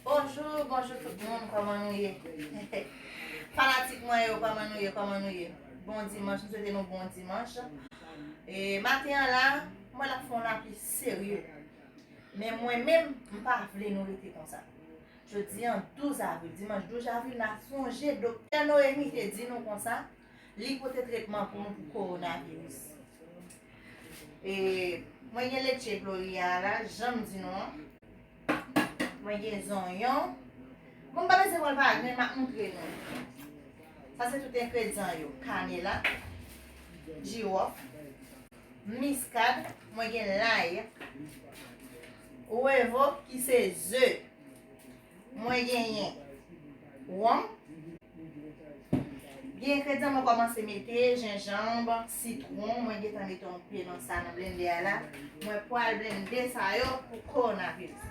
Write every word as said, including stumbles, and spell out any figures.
Bonjou, bonjou tout moun, kòman nou ye? Fanatik mwen yo, kòman nou ye, kòman nou ye? Bon dimanch, m swete nou bon dimanch. E maten an la, mwen la fè yon lapli serye. Men mwen menm, m pa vle nou rete konsa. Jodi an douz avril, dimanch douz avril, n a sonje Doktè Noémie te di nou konsa, li pote tretman pou nou pou kowonaviris. E mwen gen letche Gloria la, jan m di nou an. Mwen gen zonyon. Bon, m pa bezwen pran l pa men m ap montre nou. Sa se tout engredyan yo. Kanela, jiwòf, miskad, mwen gen lay, revo ki se ze. Mwen genyen wonm. Gen engredyan mwen kòmanse mete, jenjanm, sitwon, mwen gentan mete yon pye nan sa nan blendè a la. Mwen pral blende sa yo pou kowonaviris.